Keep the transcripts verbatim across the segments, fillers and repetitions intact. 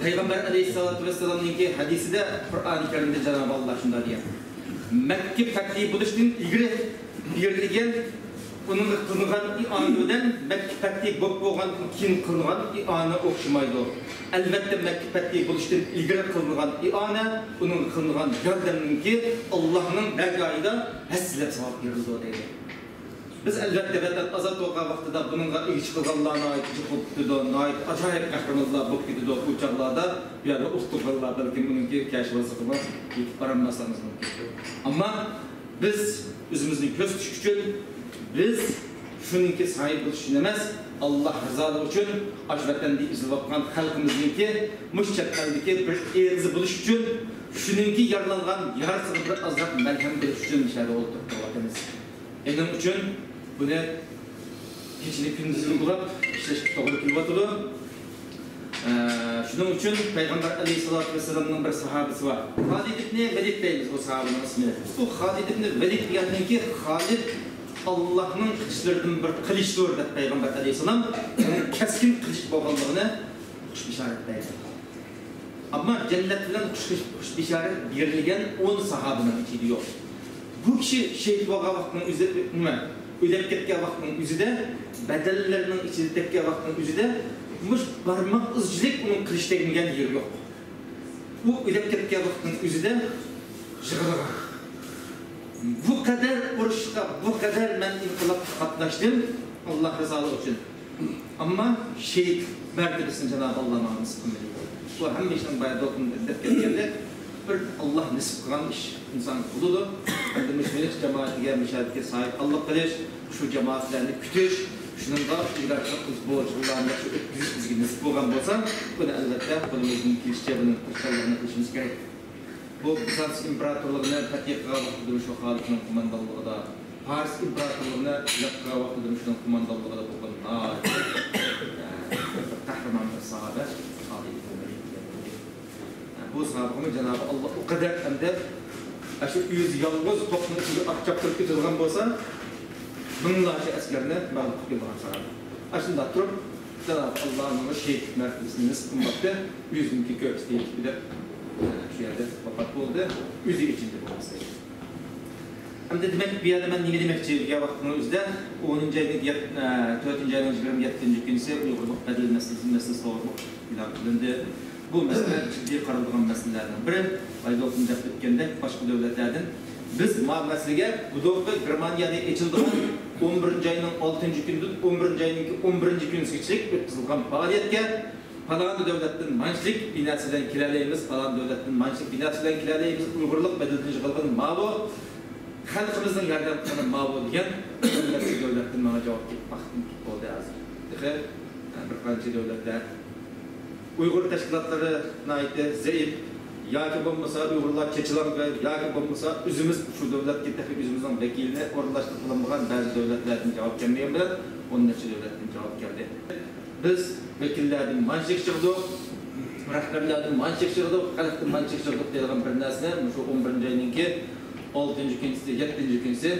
پەيغەمبەر ئەلەيھىسسالاتۇ ۋەسسالامنىڭكى ھەدىسىدە، قۇرئانى كەرىمدە جانابى ئاللا شۇنداق دېگەن، مەككە پەتھى بولۇشتىن ئىلگىرى بېرىلگەن، ئۇنىڭغا قىلىنغان ئىئانە بىلەن مەككە پەتھى بولۇپ بولغاندىن كېيىن قىلىنغان ئىئانە ئوخشىمايدۇ. ئەلۋەتتە، مەككە پەتھى بولۇشتىن ئىلگىرى قىلىنغان ئىئانە، ئۇنىڭغا قىلىنغان ياردەمنىڭكى ئاللانىڭ دەرگاھىدا ھەسسىلەپ ساۋاب بېرىلىدۇ دەيدۇ. بىز، ئەلۋەتتە، ۋەتەن ئازاد بولغان ۋاقتىدا بۇنىڭغا ئىگە چىقىدىغانلار ناھايىتى جىق بولۇپ كېتىدۇ، ناھايىتى ئاجايىپ قەھرىمانلار بولۇپ كېتىدۇ. بۇ چاغلاردا بۇ يەردە ئۇلتۇغانلار بەلكىم ئۇنىڭكى كەشۋازلىقىغا يېتىپ بارالماسلىقىمىز مۇمكىن. ئەمما بىز ئۆزىمىزنى كۆرسىتىش ئۈچۈن، بىز شۇنىڭكى ساھىبى بولۇش ئۈچۈن ئەمەس، ئاللا رىزالىقى ئۈچۈن، ئاشۇ ۋەتەندە ئېزىلىۋاتقان خەلقىمىزنىڭكى مۇشۇ چەت ئەلدىكى بىر ئېغىزى بولۇش ئۈچۈن، شۇنىڭكى يارىلانغان يارىسىغا بىر ئازراق مەلھەم بېرىش ئۈچۈن شەھەردە ئولتۇرۇپ تۇرۇۋاتىمىز. ئېنىڭ ئۈچۈن بۇنى كېچىنى كۈندۈزى ئۇلاپ ئىشلەشكە توغرا كېلىۋاتىدۇ. ئە، شۇنىڭ ئۈچۈن پەيغەمبەر ئەلەيھىسسالاتۇ ۋەسسالامنىڭ بىر ساھابىسى بار. خالىد ئىبنى ۋەلىد دەيمىز بۇ ساھابىنىڭ ئىسمىنى. بۇ خالىد ئىبنى ۋەلىد دېگەننىڭكى خالىد ئاللاھنىڭ قىلىچلىرىدىن بىر قىلىچتۇر دەپ پەيغەمبەر ئەلەيھىسسالام ئۇنىڭ كەسكىن قىلىچ بولغانلىقىنى خۇش بېشارەت بەردى. ئەمما جەننەت بىلەن خۇش، خۇش بېشارەت بېرىلگەن ئون ساھابىنىڭ ئىچىدە يوق. بۇ كىشى شېھىت بولغان ۋاقىتنىڭ ئۆزى، نېمە، ئۆلۈپ كەتكەن ۋاقىتنىڭ ئۆزىدە، بەدەنلىرىنىڭ ئىچىدە تەگكەن ۋاقىتنىڭ ئۆزىدە، مۇشۇ بارماق ئىزچىلىك ئۇنىڭ قىلىچ تەگمىگەن يېرى يوق. ئۇ ئۆلۈپ كەتكەن ۋاقىتنىڭ ئۆزىدە يىغلىغان. بۇ قەدەر ئۇرۇشقا، بۇ قەدەر مەن ئىنقىلابقا قاتناشتىم، ئاللا رىزالىقى ئۈچۈن. ئەمما شېھىتلىك مەرتىۋىسىنى جانابى ئاللا ماڭا نېسىپ قىلمىدى. بۇ ھەممە ئىشنىڭ بايا دوستۇم دەپ كەتكەندەك، بىر ئاللا نېسىپ قىلغان ئىش ئىنسانغا بولىدۇ. ئەمدى مۇشۇ مىللەت جامائىتىگە، مۇشۇ يەردىكى ساھىبخانلىق قىلىش، شۇ جامائەتلەرنى كۈتۈش، شۇنىڭغا ئىگىدارچىلىق قىلىش بويىچە ئۇلارنى شۇ ئۆتكۈزۈش بىزگە نېسىپ بولغان بولسا، بۇنى ئەلۋەتتە قولىمىزدىن كېلىشىچە بۇنى تىرىشچانلىقنى قىلىشىمىز كېرەك. بۇ بىزانتىس ئىمپېراتورلۇقىنى پەتھى قىلغان ۋاقتىدا شۇ خالىدنىڭ قوماندانلىقىدا، پارس ئىمپېراتورلۇقىنى پەتھى قىلغان ۋاقتىدا شۇنىڭ قوماندانلىقىدا بولغان ناھايىتى، ئە، قەھرىمان بىر ساھابە خالىد ئىبن ۋەلىد دېگەن بۇ ساھابىغىمۇ جانابى ئاللا ئۇ قەدەر ئەمدى، ئاشۇ ئۆزى يالغۇز توپنىڭ ئىچىگە ئات چاپتۇرۇپ كېتىدىغان بولسا، مىڭلارچە ئەسكەرنى مەغلۇپ قىلىپ كېلىدىغان ساھابە. ئاشۇنداق تۇرۇپ، جانابى ئاللا ئۇنىڭغا شېھىتلىك مەرتىۋىسىنى نېسىپ قىلماپتۇ، ئۆزىنىڭكى كۆرپىسىدە يېتىپ كېتىپ، شۇ يەردە ۋاپات بولدى، ئۆزى ئېچىندى بولمىسا. ئەمدى دېمەك، بۇ يەردە مەن نېمە دېمەكچى دېگەن ۋاقىتنىڭ ئۆزىدە، ئونىنچى ئاينىڭ يەت-، ئە، تۆتىنچى ئاينىڭ يىگىرمە يەتتىنچى كۈنىسى ئۇيغۇرلۇق بەدىل مەسىلىسى، مەسىلىسى توغرۇلۇق ئېلان قىلىندى. بۇ مەسىلە جىددىي قارىلىدىغان مەسىلىلەرنىڭ بىرى. بايدۇقتىن دەپ ئۆتكەندەك، باشقا دۆلەتلەردىن بىز ما مەسىلىگە بۇدۇقى گېرمانىيەدە ئېچىلىدىغان ئون بىرىنچى ئاينىڭ ئالتىنچى كۈنىدىن ئون بىرىنچى ئاينىڭكى ئون بىرىنچى كۈنىگىچىلىك ئۆتكۈزۈلگەن پائالىيەتكە پالان دۆلەتتىن مانچىلىك بىناسى بىلەن كېلەلەيمىز، پالان دۆلەتتىن مانچىلىك بىناسى بىلەن كېلەلەيمىز، ئۇيغۇرلۇق بەدىلدىن يىغىلغىن ماۋۇ، خەلقىمىزنىڭ ياردەم قىلغىنى ماۋۇ دېگەن بىر نەچچە دۆلەتتىن ماڭا جاۋاب كېلىپ باقتىم، بولدى ھازىر. تېخى بىر قانچە دۆلەتلەر ئۇيغۇر تەشكىلاتلىرى ناھايىتى زەئىپ، ياكى بولمىسا ئۇيغۇرلار چېچىلاڭغا، ياكى بولمىسا ئۆزىمىز شۇ دۆلەتكە تېخى ئۆزىمىزنىڭ ۋەكىلىنى ئورۇنلاشتۇرۇپ بولالمىغان بەزى دۆلەتلەردىن جاۋاب كەلمىگەن بىلەن ئون نەچچە دۆلەتتىن جاۋاب كەلدى. بىز ۋەكىللەردىن مانچىلىك چىقىدۇ، رەھبەرلەردىن مانچىلىك چىقىدۇ، خەلقتىن مانچىلىك چىقىدۇ دەيدىغان بىر نەرسىنى مۇشۇ ئون بىرىنچى ئاينىڭكى ئالتىنچى كۈنىسى، يەتتىنچى كۈنىسى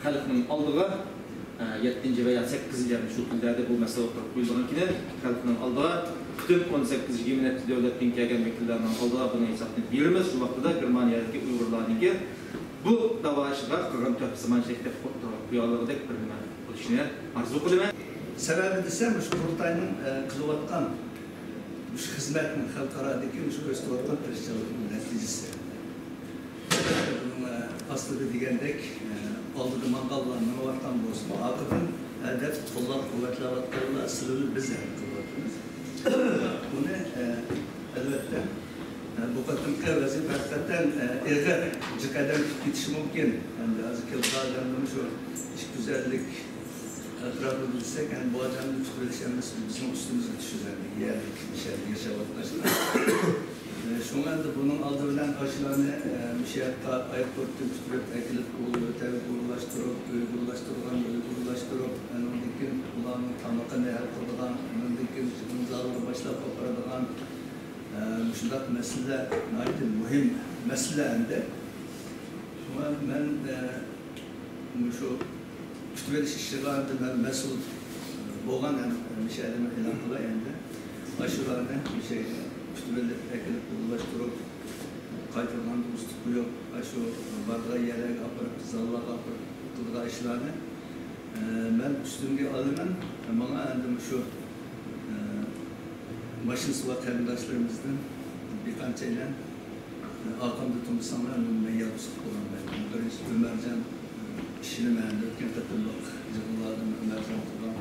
خەلقنىڭ ئالدىغا، ئە، يەتتىنچى ۋە يا سەككىزىنچى، يەنى شۇ كۈنلەردە بۇ مەسىلە ئوتتۇرىغا قويۇلىدىغان كېلىپ، خەلقنىڭ ئالدىغا، پۈتۈن ئون سەككىز يىگىرمە نەچچە دۆلەتتىن كەلگەن ۋەكىللەرنىڭ ئالدىغا بۇنىڭ ھېسابىنى بېرىمىز. شۇ ۋاقتىدا گېرمانىيەدىكى ئۇيغۇرلارنىڭكى بۇ داۋا ئىشىغا قىلغان تۆھپىسى مانچىلىك دەپ ئوتتۇرىغا قويالىغۇدەك بىر نېمە بولۇشىنى ئارزۇ قىلىمەن. سەۋەبى دېسە، مۇشۇ قۇرۇلتاينىڭ، ئە، قىلىۋاتقان مۇشۇ خىزمەتنىڭ، خەلقئارادىكى مۇشۇ كۆرسىتىۋاتقان تىرىشچانلىقنىڭ نەتىجىسى. بۇنىڭ، ئە، ئاستىدا دېگەندەك، ئە، ئالدىدا ماڭغانلار ماڭىۋاتقان بولسىمۇ، ئاقىدىن، ئە، دەپ قوللاپ قۇۋۋەتلەۋاتقانلار سىرىنى بىز ھەل قىلىۋاتىمىز. بۇنى، ئە، ئەلۋەتتە، ئە، بۇ قېتىمقى ۋەزىپە ھەقىقەتەن، ئە، ئېغىر، جىق ئادەم كېتىشى مۇمكىن. ئەمدى ھازىر كېلىدىغان ئادەمنىڭ شۇ ئىككى يۈز ئەللىك ئەتراپىدا دېسەك، ئەمدى بۇ ئادەمنى تۇتۇۋېلىش ھەممىسى بىزنىڭ ئۈستىمىزگە چۈشىدۇ. ئەمدى يەرلىك، شەھەردە ياشاۋاتقان. ئە، شۇڭا ئەمدى بۇنىڭ ئالدى بىلەن ئاشۇلارنى، ئە، مۇشۇ ياققا ئايروپورتتىن تۇتۇپ ئەكېلىپ، ئۇيغۇرلاشتۇرۇپ، ئۇيغۇرلاشتۇرغان، ئۇيغۇرلاشتۇرۇپ، ئاندىن كېيىن ئۇلارنىڭ تامىقىنى ھەل قىلىدىغان، ئاندىن كېيىن ئىمزالارغا باشلاپ ئاپىرىدىغان، ئە، مۇشۇنداق مەسىلىلەر ناھايىتى مۇھىم مەسىلە ئەمدى. شۇڭا مەن، ئە، مۇشۇ كۈتۈۋېلىش ئىشىغا مەن مەسئۇل بولغان ھەم مۇشۇ ئادەمنى ئېلان قىلاي ئەمدى. ئاشۇلارنى مۇشۇ ئۈستىمىزدىن ئەكېلىپ ئورۇنلاشتۇرۇپ، قايتۇرغاندا ئۇستىقى يوق، ئاشۇ بارغان يەرلەرگە ئاپىرىپ، زاللارغا ئاپىرىپ قىلىدىغان ئىشلارنى، ئە، مەن ئۈستۈمگە ئالىمەن. ماڭا ئەمدى مۇشۇ، ئە، ماشىنىسى بار قېرىنداشلىرىمىزدىن بىر قانچەيلەن، ئە، ئارقامدا تۇرمىساڭلار، مەن يالغۇزلۇق بولىمەن. بىرىنچى ئۆمەرجان، ئىشىنىمەن، ئۆتكەن قېتىملىق يىغىنلاردىن ئۆمەرجان تۇرغان.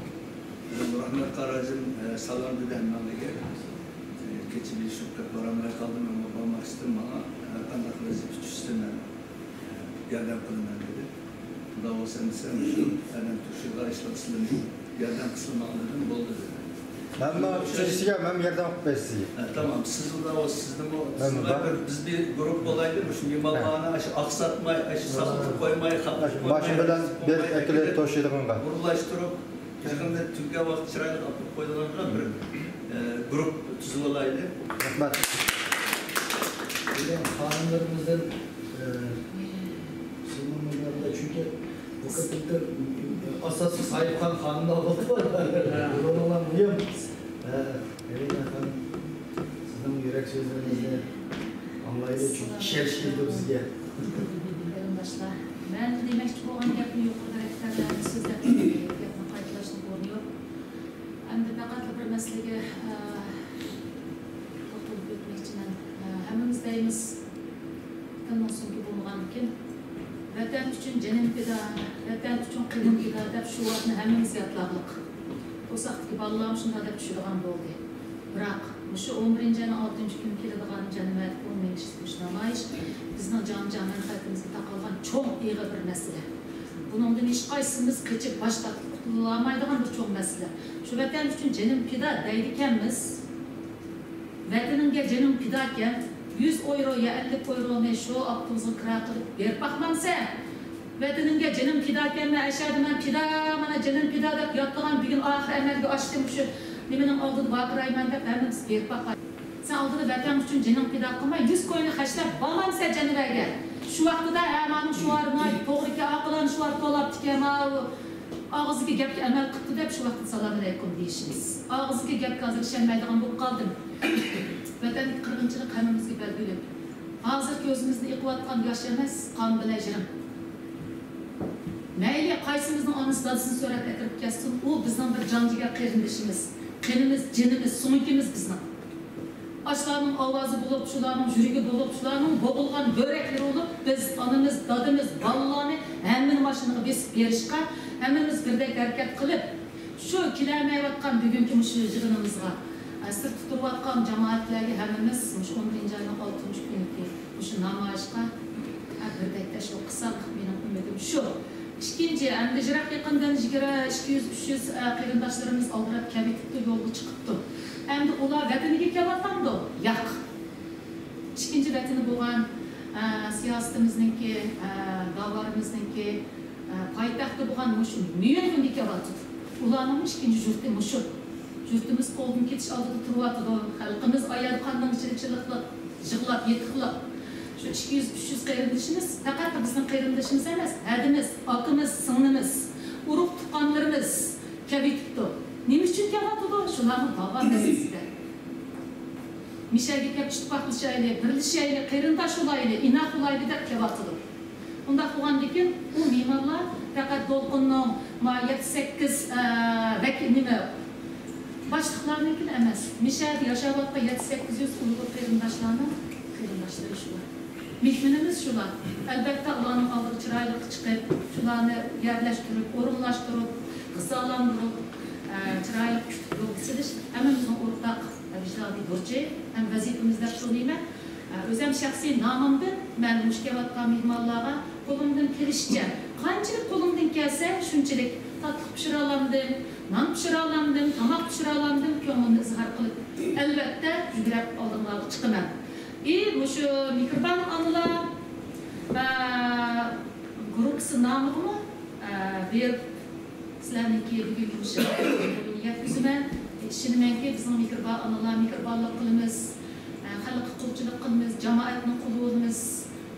رەھمەت قاراجىم، ئە، سالام دېدى ھەممەڭلارگە. ئە، كېچە بېشىپ كۆپ بارالماي قالدىم، ئەمما بارماقچىدىم، ماڭا ھەر قانداق ۋەزىپە چۈشسە مەن، ئە، ياردەم قىلىمەن دېدى. خۇدا بولسا ئەمدى سەن شۇ ئادەم تۇرۇشىغا ئىشلار سىلەرنى ياردەم قىلسا ماڭا دېدىم، بولدى دېدى. مەنمۇ ئۈچىنچىسىگە مەنمۇ ياردەم قىلىپ بېرىسىزگە. ھە، تامام. سىز خۇدا بولسا سىزنىمۇ، مەنمۇ سىزنىڭ بار. بىر، بىز بىر گۇرۇپ بولايلى، مۇشۇ مېھمانلارنى ئاشۇ ئاقساتماي، ئاشۇ ساقىتىپ قويماي، خاپا قىلىپ قويماي، ماشىنا بىلەن بېرىپ ئەكېلىپ توشۇيدىغانغا. ئورۇنلاشتۇرۇپ، يىغىننى تۈگىگەن ۋاقىت چىرايلىق ئاپىرىپ قويىدىغانغا بىر، ئە، گۇرۇپ تۈزۈۋالايلى. رەھمەت. بۈگۈن خانىملىرىمىزدىن، ئە، سىزنىڭ مۇنبەردە، چۈنكى بۇ قېتىمقى، ئە، ئاساسلىق ساھىبخان خانىملار بولدى. رولىڭلار مۇھىم. ئە، ئەمىنە خانىم، سىزنىڭ يۈرەك سۆزلىرىڭىزنى ئاڭلايلى، چۈنكى ئىشەنچ كېلىدۇ بىزگە. قېرىنداشلار، مەن دېمەكچى بولغان گەپنى يۇقىرىدا رەھبەرلەرنىڭ سۆزلەپ، گەپنى قايتىلاشنىڭ ئورنى يوق. ئەمدى پەقەتلا بىر مەسىلىگە، ئە، توختىلىپ ئۆتمەكچىمەن. ئە، ھەممىمىز دەيمىز، ئىككى مىڭ سومكا بولمىغاندىكىن، ۋەتەن ئۈچۈن جېنىم پىدا، ۋەتەن ئۈچۈن قېنىم پىدا دەپ شۇ ئاتنى ھەممىمىز يادلاغلىق. ئۇ چاغدىكى بالىلارمۇ شۇنداق دەپ چۈشىدىغان بولدى. بىراق، مۇشۇ ئون بىرىنچى ئاينىڭ ئالتىنچى كۈنى كېلىدىغان جەمئىيەت ئون مىڭ كىشىلىك مۇشۇ نامايىش بىزنىڭ جان-جان مەنپەئەتىمىزگە تاقالغان چوڭ ئېغىر بىر مەسىلە. بۇنىڭدىن ھېچقايسىمىز قېچىپ باش تارتىپ قۇتۇلالمايدىغان بىر چوڭ مەسىلە. شۇ ۋەتەن ئۈچۈن جېنىم پىدا دەيدىكەنمىز. ۋەتىنىڭگە جېنىڭ پىداكەن، يۈز ئويرو يا ئەللىك ئويرونى شۇ ئاپتوبۇسقا كىرا قىلىپ بېرىپ باقمامسەن؟ ۋەتىنىڭگە جېنىم پىداكەن، مەن ئەشەدە مەن پىدا، مانا جېنىم پىدا دەپ ياتىدىغان بۈگۈن ئاخىرى ئەمەلگە ئاشتى، مۇشۇ نېمىنىڭ ئالدىدا ۋارقىرايمەن دەپ ھەممىمىز بېرىپ باقاي. سەن ئالدىدا ۋەتەن ئۈچۈن جېنىڭ پىدا قىلماي، يۈز كوينى خەجلەپ بارمامسەن جەنىۋەگە؟ شۇ ۋاقتىدا، ھە، مانىڭ شوئارى ناھايىتى توغرىكەن، ئاقىلانە شوئار توۋلاپتىكەن، ماۋۇ ئاغزىدىكى گەپكە ئەمەل قىپتۇ دەپ شۇ ۋاقىتتا سالام ئەلەيكۇم دېيىشىمىز. ئاغزىدىكى گەپكە ھازىر ئىشەنمەيدىغان بولۇپ قالدىم. ۋەتەندىكى قىرغىنچىلىق ھەممىمىزگە بەلگىلىك. ھازىر كۆزىمىزدىن ئېقىۋاتقان ياش ئەمەس، قان بىلەن يىرىڭ. مەيلى قايسىمىزنىڭ ئانىسى دادىسىنى سۆرەپ ئەكىرىپ كەلسۇن، ئۇ بىزنىڭ بىر جان جىگەر قېرىندىشىمىز، قېنىمىز، جېنىمىز، سۆڭىكىمىز بىزنىڭ. ئاشۇلارنىڭ ئاۋازى بولۇپ، شۇلارنىڭ يۈرىكى بولۇپ، شۇلارنىڭ بوغۇلغان بۆرەكلىرى بولۇپ، بىز ئانىمىز، دادىمىز، بالىلارنى ھەممىنى ماشىنىغا بېسىپ بېرىشقا، ھەممىمىز بىردەك ھەرىكەت قىلىپ، شۇ كېلەلمەيۋاتقان بۈگۈنكى مۇشۇ يىغىنىمىزغا، ئە، سىرتتا تۇرۇۋاتقان جامائەتلەرگە ھەممىمىز مۇشۇ ئون بىرىنچى ئاينىڭ ئالتىنچى كۈنىكى مۇشۇ نامايىشقا، ئە، بىردەك تەشۋىق قىلساق، مېنىڭ ئۈمىدىم شۇ. ئىككىنچى، ئەمدى يىراق يېقىندىن يىگىرمە، ئىككى يۈز، ئۈچ يۈز، ئە، قېرىنداشلىرىمىز ئالدىراپ كەلۋېتىپتۇ، يولغا چىقىپتۇ. ئەمدى ئۇلار ۋەتىنىگە كېلىۋاتامدۇ؟ ياق. ئىككىنچى ۋەتىنى بولغان، ئە، سىياسىتىمىزنىڭكى، ئە، داۋالىرىمىزنىڭكى، ئە، پايتەختى بولغان مۇشۇ ميۇنخېنگە كېلىۋاتىدۇ. ئۇلارنىڭمۇ ئىككىنچى يۇرتى مۇشۇ. يۇرتىمىز قولدىن كېتىش ئالدىدا تۇرۇۋاتىدۇ. خەلقىمىز ئاياغ قاننىڭ ئىچىدە چىلىقلاپ، يىغلاپ، يېتىقلاپ. شۇ ئىككى يۈز، ئۈچ يۈز قېرىندىشىمىز پەقەت بىزنىڭ قېرىندىشىمىز ئەمەس، ھەدىمىز، ئاكىمىز، سىڭلىمىز، ئۇرۇق تۇغقانلىرىمىز كەلگىتىپتۇ. نېمە ئۈچۈن كېلىۋاتىدۇ؟ شۇلارنىڭ داۋا مەسىلىسىدە. مىشەگە كەپ ئىتتىپاقلىشايلى، بىرلىشەيلى، قېرىنداش بولايلى، ئىناق بولايلى دەپ كېلىۋاتىدۇ. ئۇنداق بولغاندىكىن، ئۇ مېھمانلار پەقەت دولقۇننىڭ ما يەتتە سەككىز، ئە، ۋەكىل، نېمە، باشلىقلارنىڭكىلا ئەمەس، مىشەدە ياشاۋاتقان يەتتە سەككىز يۈز ئۇيغۇر قېرىنداشلارنىڭ قېرىنداشلىرى شۇلار. مېھمىنىمىز شۇلار. ئەلۋەتتە، ئۇلارنىڭ ئالدىغا چىرايلىق چىقىپ، شۇلارنى يەرلەشتۈرۈپ، ئورۇنلاشتۇرۇپ، غىزالانغۇرۇپ، ئە، چىرايلىق كۈتۈپ يولغا سېلىش ھەممىمىزنىڭ ئورتاق ۋىجدانىي بۇرچى ھەم ۋەزىپىمىز دەپ سورىيمەن. ئە، ئۆزەم شەخسىي نامىمدىن مەن مۇشۇ كېلىۋاتقان مېھمانلارغا قولۇمدىن كېلىشىچە، قانچىلىك قولۇمدىن كەلسە، شۇنچىلىك تاتلىق پىشۇرالامدىم، نان پىشۇرالامدىم، تاماق پىشۇرالامدىم، كۆڭلۈمنى ئىزھار قىلىپ، ئەلۋەتتە، يۈگرەپ ئالدىڭلارغا چىقىمەن. ئى، مۇشۇ مېھرىبان ئانىلار، ئە، گۇرۇپپىسى نامىغىمۇ، ئە، بېرىپ، سىلەرنىڭكى بۈگۈنكى مۇشۇ يەتكۈزىمەن. ئىشىنىمەنكى، بىزنىڭ مېھرىبان ئانىلار، مېھرىبانلىق قىلىمىز، ئە، خەلققە قۇلچىلىق قىلىمىز، جامائەتنىڭ قۇلى بولىمىز،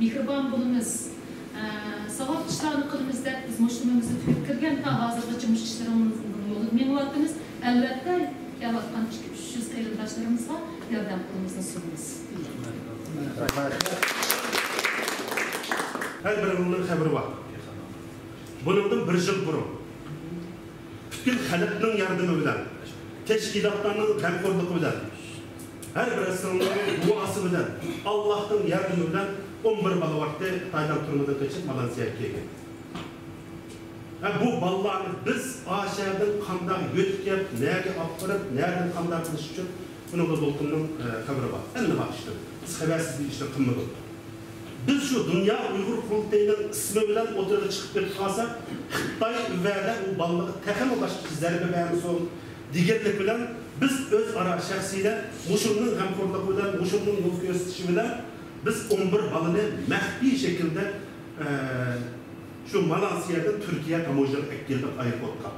مېھرىبان بولىمىز. ئە، ساۋابلىق ئىشلارنى قىلىمىز دەپ بىز مۇشۇ نېمىمىزنى تۈگۈپ كىرگەن، تا ھازىرغىچە مۇشۇ ئىشلىرىمىزنىڭ يولىدا مېڭىۋاتىمىز. ئەلۋەتتە، كېلىۋاتقان ئىككى ئۈچ يۈز قېرىنداشلىرىمىزغا ياردەم قولىمىزنى سۇنىمىز. ھەر بىرىڭلارنىڭ خەۋىرى بار. بۇنىڭدىن بىر يىل بۇرۇن پۈتكۈل خەلقنىڭ ياردىمى بىلەن، تەشكىلاتلارنىڭ غەمخورلۇقى بىلەن، ھەر بىرسىنىڭ دۇئاسى بىلەن، ئاللاھنىڭ ياردىمى بىلەن ئون بىر بالا بارتى، تايلاند تۈرمىدىن قېچىپ مالايسىياغا كەلگەن. ھە، بۇ بالىلارنى بىز ئاشەدىن قانداق يۆتكەپ، نەگە ئاپىرىپ، نەدىن قانداق قىلىش ئۈچۈن بۇنىڭدا دولقۇننىڭ، ئە، خەۋىرى بار. ھەممە بار ئىشتىن. بىز خەۋەرسىز بىر ئىشنى قىلمىدۇق. بىز شۇ دۇنيا ئۇيغۇر قۇرۇلتىيىنىڭ ئىسمى بىلەن ئوتتۇرىغا چىقىپ كېتىپ قالساق، خىتاي ۋەدە ئۇ بالىلارغا تېخىمۇ باشقىچە زەربە بەرمىسۇن دېگەنلىك بىلەن، بىز ئۆزئارا شەخسىيلەر مۇشۇنىڭ غەمخورلۇقى بىلەن، مۇشۇنىڭ يول كۆرسىتىشى بىلەن بىز ئون بىر بالىنى مەخپىي شەكىلدە، ئە، شۇ مالايسىيادىن تۈركىيە تاموژنىغا ئەكەلدۇق ئايروپورتقا.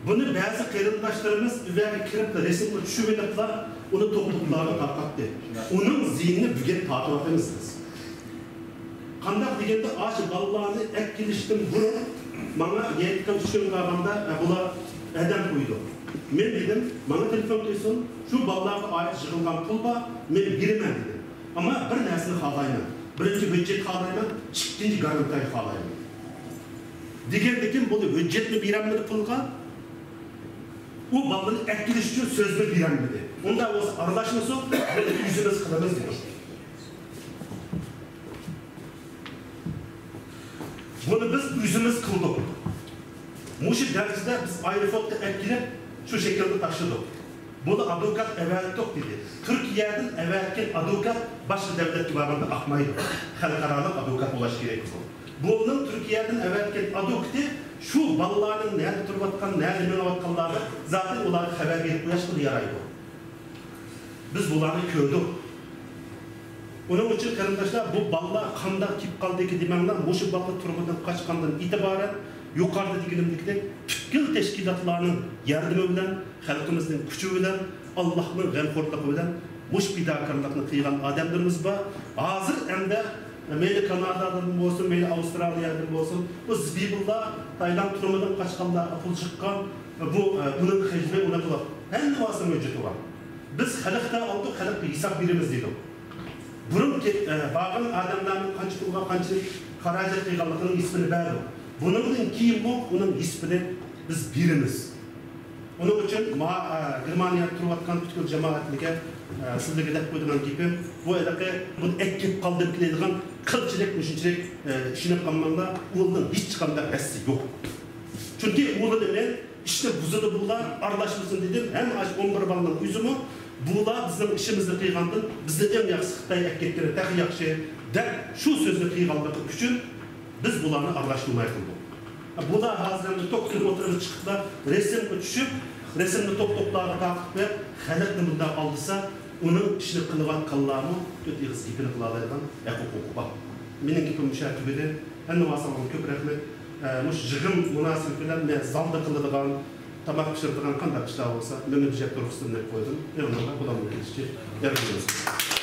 بۇنى بەزى قېرىنداشلىرىمىز ئۆيگە كىرىپلا رەسىمگە چۈشۈۋېلىپلا ئۇنى توقلۇقلارغا تارقاتتى. ئۇنىڭ زىيىنىنى بۈگۈن تارتىۋاتىمىز بىز. قانداق دېگەندە، ئاشۇ بالىلارنى ئەكېلىشتىن بۇرۇن ماڭا يەتكەن ئۈچ كۈن قالغاندا، ئە، بۇلار ئادەم قويدى. مەن دېدىم، ماڭا تېلېفون قىلسۇن، شۇ بالىلارغا ئائىت يىغىلغان پۇل بار، مەن بېرىمەن دېدىم. ئەمما بىر نەرسىنى خالايمەن. بىرىنچى ھۆججەت خالايمەن، ئىككىنچى گارانتىيە خالايمەن. دېگەندىكىن بۇ ھۆججەتنى بېرەلمىدى پۇلغا. ئۇ بالىنى ئەكېلىش ئۈچۈن سۆزنى بېرەلمىدى. ئۇنداق بولسا ئارىلاشمىسۇن، بۇنى ئۆزىمىز قىلىمىز دېدى. بۇنى بىز ئۆزىمىز قىلدۇق. مۇشۇ دەرىجىدە بىز ئايروپورتقا ئەكېلىپ، شۇ شەكىلدە تاشلىدۇق. بۇنى ئادۋوكات ئەۋەتتۇق دېدى. تۈركىيەدىن ئەۋەتكەن ئادۋوكات باشقا دۆلەتكە بارغاندا ئاقمايدۇ. خەلقئارالىق ئادۋوكات بولۇش كېرەك بۇ. بۇنىڭ تۈركىيەدىن ئەۋەتكەن ئادۋوكىتى شۇ بالىلارنىڭ نەدە تۇرۇۋاتقان، نەدە مېڭىۋاتقانلارنى زاتەن ئۇلارغا خەۋەر بېرىپ قويۇشقىلا يارايدۇ. بىز بۇلارنى كۆردۇق. ئۇنىڭ ئۈچۈن قېرىنداشلار، بۇ بالىلار قانداق كېلىپ قالدىكى دېمەڭلار، مۇشۇ بالىلار تۈرمىدىن قاچقاندىن ئېتىبارەن يۇقىرىدا دېگىنىمدەكدەك پۈتكۈل تەشكىلاتلارنىڭ ياردىمى بىلەن، خەلقىمىزنىڭ كۈچى بىلەن، ئاللاھنىڭ غەمخورلۇقى بىلەن مۇشۇ پىداكارلىقنى قىلغان ئادەملىرىمىز بار. ھازىر ئەمدى مەيلى كانادادىن بولسۇن، مەيلى ئاۋسترالىيەدىن بولسۇن، بۇ زىبىبۇللا تايلاند تۈرمىدىن قاچقانلارغا پۇل چىققان، بۇ، بۇنىڭ خەجلىمەي، ئۇنىڭ پۇلى. ھەممە ۋاسىتىنىڭ ھۆججىتى بار. بىز خەلقتە ئالدۇق، خەلققە ھېساب بېرىمىز دېدۇق. بۇرۇن كە-، ئە، بارغان ئادەملەرنىڭ قانچە پۇلغا، قانچە خىراجەت قىلغانلىقىنىڭ ھېسابىنى بەردۇق. بۇنىڭدىن كېيىنمۇ ئۇنىڭ ھېسابىنى بىز بېرىمىز. ئۇنىڭ ئۈچۈن ما-، ئە، گېرمانىيەدە تۇرۇۋاتقان پۈتكۈل جامائەتلەرگە، ئە، سىلەرگە دەپ قويىدىغان گېپىم، بۇ ھېلىقى بۇنى ئەكىپ قالدىم دەيدىغان قىلچىلىك، مۇشۇنچىلىك، ئە، ئىشىنىپ قالماڭلار، ئۇنىڭ ھېچقانداق ھەسسىسى يوق. چۈنكى ئۇنى مەن ئىشنى بۇزىدۇ بۇلار، ئارىلاشمىسۇن دېدىم. ھەم ئاشۇ ئون بىر بالىنىڭ ئۆزىمۇ، بۇلار بىزنىڭ ئىشىمىزنى قىلغاندىن، بىزدىن ئەڭ ياخشىسى خىتاي ئەكەپ كەتكىنى تېخى ياخشى، دەپ شۇ سۆزنى قىلغانلىقى ئۈچۈن بىز بۇلارنى ئارىلاشتۇرماي قىلدۇق. بۇلار ھازىر ئەمدى توك تۈرى ئوتتۇرىغا چىقىپلا، رەسىمگە چۈشۈپ، رەسىمنى توك-توكلارغا تارقىتىپ بېرىپ، خەلقنى بۇنداق ئالدىسا، ئۇنىڭ ئىشىنى قىلىۋاتقانلارمۇ تۆت ئېغىز گېپىنى قىلالايدىغان ھەق-ھوقۇقى بار. مېنىڭ گېپىم مۇشۇ يەردە تۈگىدى. ھەممە ۋاسىڭلارغا كۆپ رەھمەت. ئە، مۇشۇ يىغىن مۇناسىۋىتى بىلەن مەن زالدا قىلىدىغان، تاماق پىشۇرىدىغان قانداق ئىشلار بولسا، مېنى بىر يەردە تۇرغۇزسۇن دەپ قويدۇم. ئېغىنىڭلار بۇلارنىڭ كېلىشىچە يەرگە.